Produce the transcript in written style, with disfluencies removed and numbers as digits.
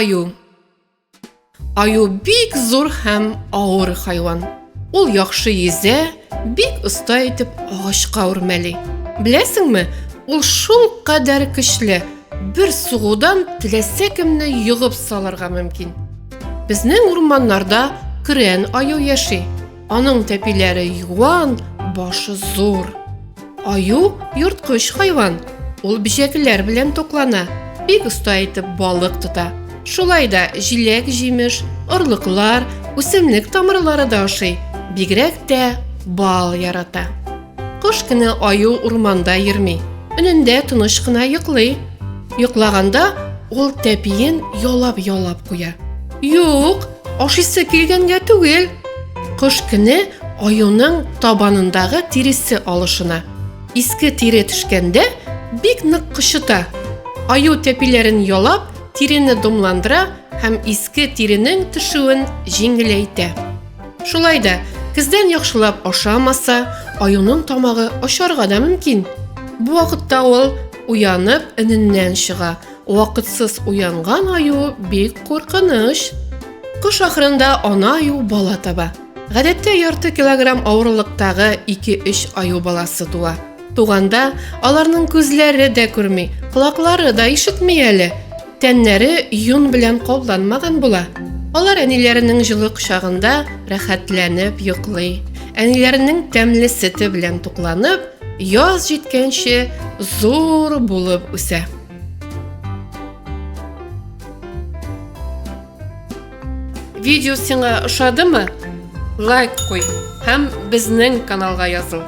Аю. Аю бик зур һәм авыр хайван. Ул яхшы йөзә, бик оста итеп агачка үрмәли. Беләсеңме, ул шул кадәр көчле, бер сугудан теләсә кемне йогып салырга мөмкин. Безнең урманнарда көрән аю яши. Аның тәпиләре юан, башы зур. Аю йорткыч хайван. Ул бөҗәкләр белән туклана, бик оста итеп балык тота. Шулай да җиләк-җимеш, орлыклар, үсемлек тамырлары да ашый, бигрәк тә бал ярата. Кыш көне аю урманда йөрми, өнендә тыныч кына йоклый. Йоклаганда ул тәпиен ялап-ялап куя. Юк, ашыйсы килгәнгә түгел. Кыш көне аюның табанындагы тиресе алышына. Иске тире төшкәндә бик нык кычыта. Аю тәпиләрен ялап, тирене дымландыра һәм иске тиренең төшүен җиңеләйтә. Шулай да, көздән яхшылап ашамаса, аюның тамагы ачарга да мөмкин. Бу вакытта ул уянып өненнән чыга. Вакытсыз уянган аю бик куркыныч. Кыш ахырында ана аю бала таба. Гадәттә ярты килограмм авырлыктагы 2-3 аю баласы туа. Туганда аларның күзләре дә күрми, колаклары да ишетми әле. Тәннәре йон белән капланмаган була. Алар әниләренең җылы кочагында рәхәтләнеп йоклый. Әниләренең тәмле сөте белән тукланып, яз җиткәнче зур булып үсә. Видео сиңа ошадымы? Лайк куй һәм безнең каналга языл.